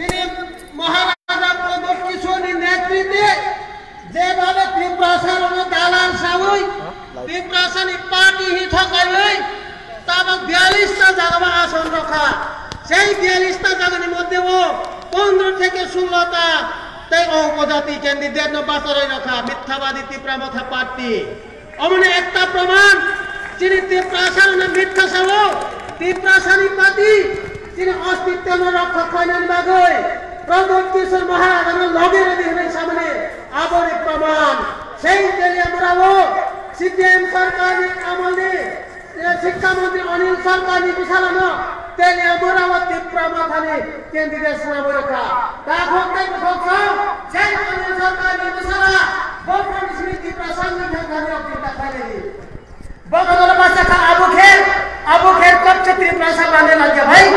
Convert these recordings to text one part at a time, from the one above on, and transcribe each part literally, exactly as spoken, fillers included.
Chini Maharaja Pradyot Kishorni netritwe jebabe Tiprasa rokno dalal sawi, Tiprasani party hi thokaiwi, tabok biyallis ta jaga ba ason rokha. Sei biyallis ta jagani moddhe o pondro theke sullo ta tei o upojati candidate no bacharwi rokha, mithabadi Tipra Motha party. Omoni ekta proman, chini Tiprasa no mitha sao, Tiprasani party, chini ostitto no rokha khlainani bagwi, Pradyot Kishore Maharaja no loge rwdi hwnwi samani aboni proman. Sei Teliamura o C P M sarkarni amolni, eh, Shiksha Mantri Anil Sarkarni bwsala no Teliamura o Tipra Mothani candidate swnamwi rwkha. Takhuk tei bwkhak sao, jai Anil Sarkarni bwsala, bo phan simi Tiprasani thangthani rok chinta khlainani. Bo kotor bachakha Abu Kher, Abu Kher kab se Tiprasa banne lagya bhai?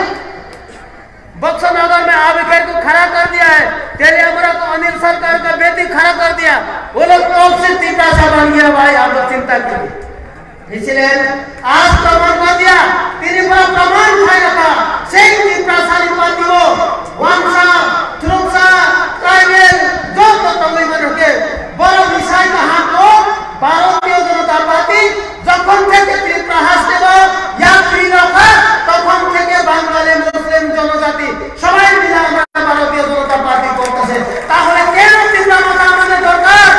Boxanagar mein Abu Kher ko khara kar diya hai, Teliamura ko Anil Sarkar ka beti khara kar diya, wo log kab se Tiprasa ban gaya bhai, aap log chinta kya? Isliye aaj praman kar diya, tini bora praman khai rakha, sei Tiprasani party o, Wangsa, Truksa, Tribal, joto tongwi mano khe, borok ni sai kaham o, Bharatiya Janata Party, jokhon theke Tripura haste o, yapri rakha, tokhon theke Bangali Muslim jonojati, sabai mile amra Bharatiya Janata Party korteche. Tahole keno Tipra Motha amader dorkar?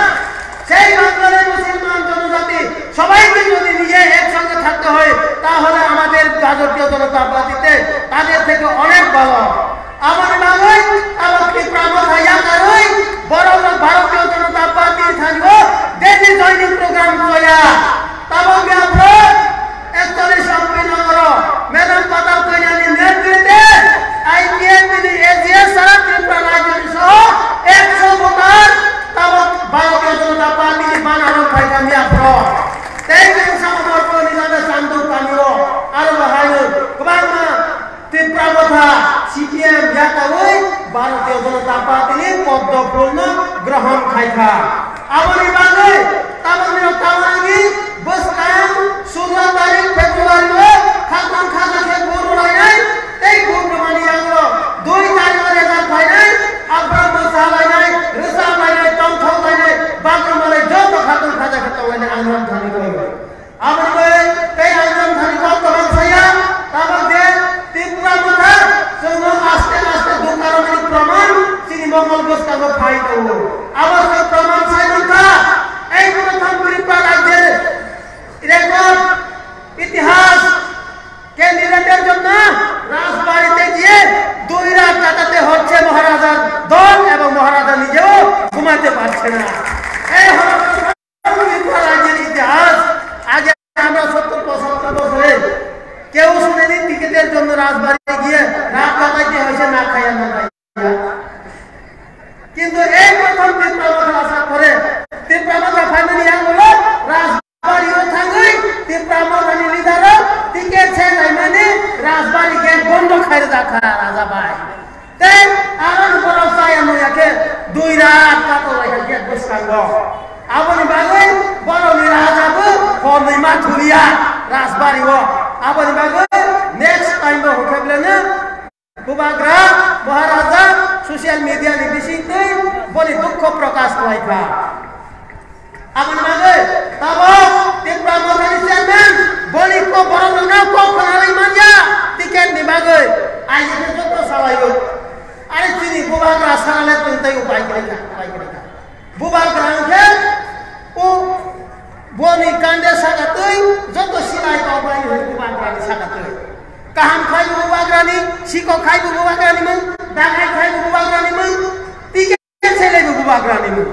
সেই বাঙালি মুসলমান জনজাতি সবাইকে যদি নিয়ে একসঙ্গে থাকতে হয়, তাহলে আমাদের ভারতীয় জনতা পার্টিতে তাদের থেকে অনেক ভালো। Aboni bagwi tabok Tipra Motha yakarwi borok rok Bharatiya Janata Party thani o daily joining program choya. Tabok yakarwi Ekcholish Ampinagaro, Madam Patal Koinani netritwe I P F T ni A G S sara Tripura rajyoni soho ekso voter tabok Bharatiya Janata Party ni banner rok phaikha miya phoro. Tei khe wngsa Amarpur ni jada Chanduk kami o aro bo haino kwbangma Tipra Motha C P M yakarwi Bharatiya Janata Party ni poddo phulno grohon khaikha. Aboni bagwi tabokni rok tabokni bwskang sullo tarik February o khatong khaja khe vote rwlainai tei vote rwmani yagulo dui tarik o result phainai, aphuru mwsalainai, rwchablainai, tongthoklainai, bagwi malai joto khatong khaja khe tonglainai ang rok thani koi. Aboni bagwi tei ang rok thani kok kwbang saya, tabok je Tipra Motha chwngno aste aste dukarokni proman chini mokol bwskango phai tongo. Abo se proman sai mankha, ei prothom Tripura rajyer record, itihas, candidate-er jন্য রাজবাড়িতে গিয়ে দুই রাত কাটাতে হচ্ছে মহারাজার দল এবং মহারাজা নিজেও ঘুমাতে পারছে না। এই হলো প্রথম ত্রিপুরা রাজ্যের ইতিহাস। আগে আমরা সত্তর পঁচাত্তর বছরে কেউ শুনেনি টিকিটের জন্য রাজবাড়িতে গিয়ে রাত কাটাইতে হয়েছে না খাইয়া না খাইয়া। কিন্তু এই প্রথম ত্রিপুরা মথা আসার পরে ত্রিপুরা মথা ফাইনালি ইয়াং হলো রাজবাড়িও থাঙ্গই ত্রিপুরা মথানি লিডারও টিকিট সে নাইমানি রাজবাড়ি গেট বন্ধ খাইরে দেখা রাজা ভাই। Tei aro borok chaya nung ya khe dui rat katok lai kha gate bwskango. Aboni bagwi borokni rajabo hornwi ma thuliya rajbari o. Aboni bagwi next time bo hwnkhe beleno Bubagra Maharaja social media ni bisingtwi boni dukho prokash khlai kha. Aboni bagwi tabok Tipra Mothani chairman boni kok borok rokno kok khwnalai manya ticket ni bagwi aijak joto salaio. Are chini bubagra sanale tongtai upai kwrwi kha, upai kwrwi kha. Bubagra hwnkhe o boni kande sakatwi joto silai kok bai hwnwi bubagrani sakatwi. Kaham khai bubagrani, sikok khai bubagrani mung, dangai khai bubagrani mung, ticket Selai bo bubagrani mung.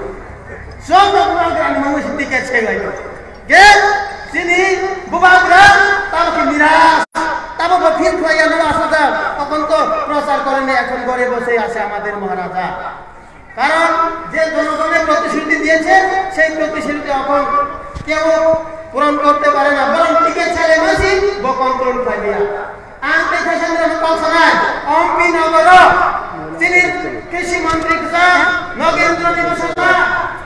Joto bubagrani mung se ticket selai bo. Ge chini bubagra tamo ki niras. Tamo bo feel khlaiya no asada. তখন তো প্রচার করেনি, এখন ঘরে বসে আছে আমাদের মহারাজা। কারণ যে জনগণের প্রতিশ্রুতি দিয়েছে সেই প্রতিশ্রুতি এখন কেউ পূরণ করতে পারে না, বরং টিকিট ছাড়ে মাসি বকন করুন পাইয়া। Ang tei khaisa nini kok sanai, Ompi Nogoro, chini Krishi Mantri kwchang Nogendro ni bwsala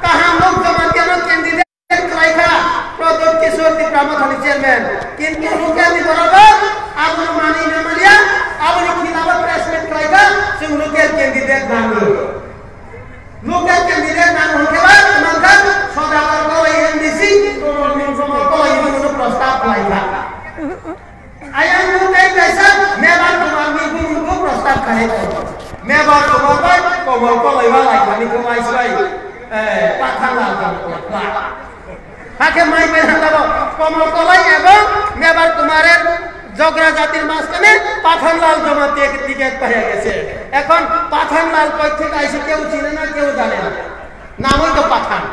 kaham nuk jamatia no candidate khlai kha, Pradyot Kishore Tipra Mothani chairman. Kintu local ni borok abono mani na manya, aboni khilaba press meet khlai kha, chwng local candidate. candidate nango. Local candidate nango hwnkhe ba, mankha Sodagar Koloi M D C, Komol Min Komol Koloi hwnwi prostab khlaikha. Ayang nuk tei kaisa Mebar Kumar ni bumung bo prostab khlai tongo. Mebar Kumar bai Komol Koloi ba lai thani khe mai swbai, eh, Pathan Lal Komol Koloi. Hakhe mai bai thang abo Komol Koloi ebong Mebar Kumar er Jogra jatir majkhane Pathan Lal Jamatia ticket paiya gese. Ekhon Pathan Lal koi thik aise keu chine na keu jane na. Namoi to Pathan.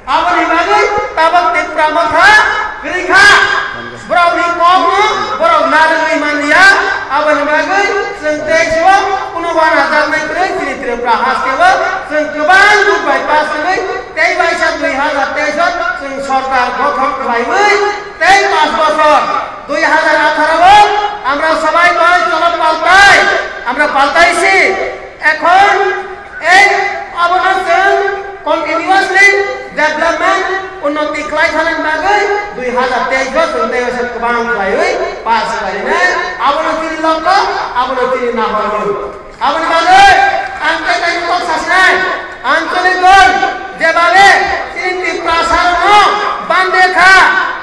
Aboni bagwi tabok Tipra Motha kwrwi kha. Borokni kokno borok narwgwi manliya. Aboni bagwi chwng tei sio kuno uanajak nai kwrwi chini Tripura hasteo chwng kwbang duk bai pass wngwi tei baisa dui hazar teis o chwng sorkar gothon khlaiwi tei paanch bochor dui hazar atharo o amra sabai bai cholo paltai, amra paltaisi. Ekhon ei abono chwng continuously development, unnoti khlai thani bagwi dui hazar teis o chwng tei waisa kwbang khlaiwi pass khlainai. Abono chini lokho, abono chini nahormung. Aboni bagwi ang tei tei kok sasinai, Anchalik Gol jebabe chini Tiprasa rokno bande kha,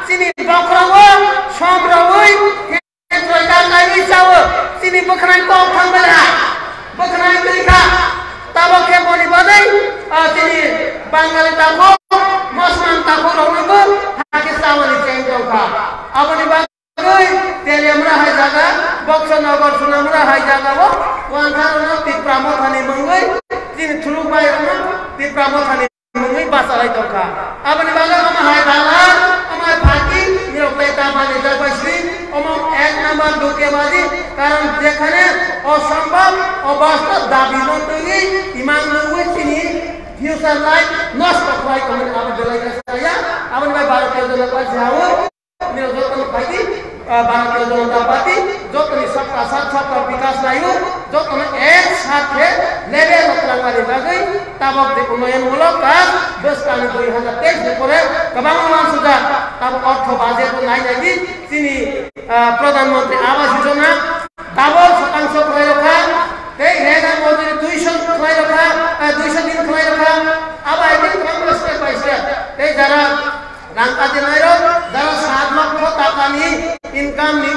chini bokhorogo som rwui Chini bwkhwnai kok thang belai ha. Bwkhwnai twi kha. Tabok khe boni bagwi, ah, chini Bangali takhuk, Muslim takhuk rokno bo hakhe chamani cheng tong kha. Aboni bagwi Teliamura hai jaga, Boksanagar Sunamura hai jaga o, wansa rokno Tipra Mothani mungwi, chini thuruk bai rokno Tipra Mothani mungwi bachalai tongkha. Aboni bagwi omo hai dalan, omo hai phaki, nirok tai ta manwi jak bai sri, omo ek number dukebaji, karon jekhane osombhob, obastob dabi no twiwi imang nungwi chini future life nosto khlai tongmani abo belai kha saya. Aboni bai Bharatiya Janata Party hawi, Nirok jotono phaidi, ah, Bharatiya Janata Party, jotoni sabka saath sabka bikas naio, jotono ek saath khe level o twlangmani bagwi tabok je unnoyon mulok kaam bwskangni dui hazar teis ni pore kwbangma mansukjak, tabok ortho budget o nai nai di, chini, ah, Pradhan Mantri Awas Yojana double swtangso khlai rokha, tei rega mojuri duiso khlai rokha, ah, duiso din khlai rokha, abo hai khe kwbangma step by step, tei jara Rang kati nairok, jara sat lokho takani income ni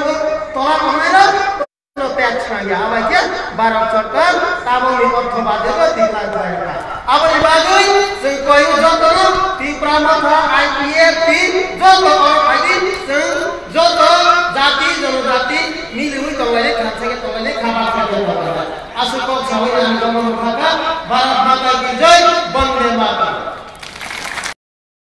tola tongnairok, no tax nangya, abai khe Bharat Sarkar tabokni ortho budget o declare khlairokha. Aboni bagwi chwng koyu jotono Tipra Motha I P F T joto oro phaidi chwng joto jati jonojati miliwi tonglainai, khansa khe tonglainai, kha baksa khe tonglainai. Aswk kok sawi ang jotono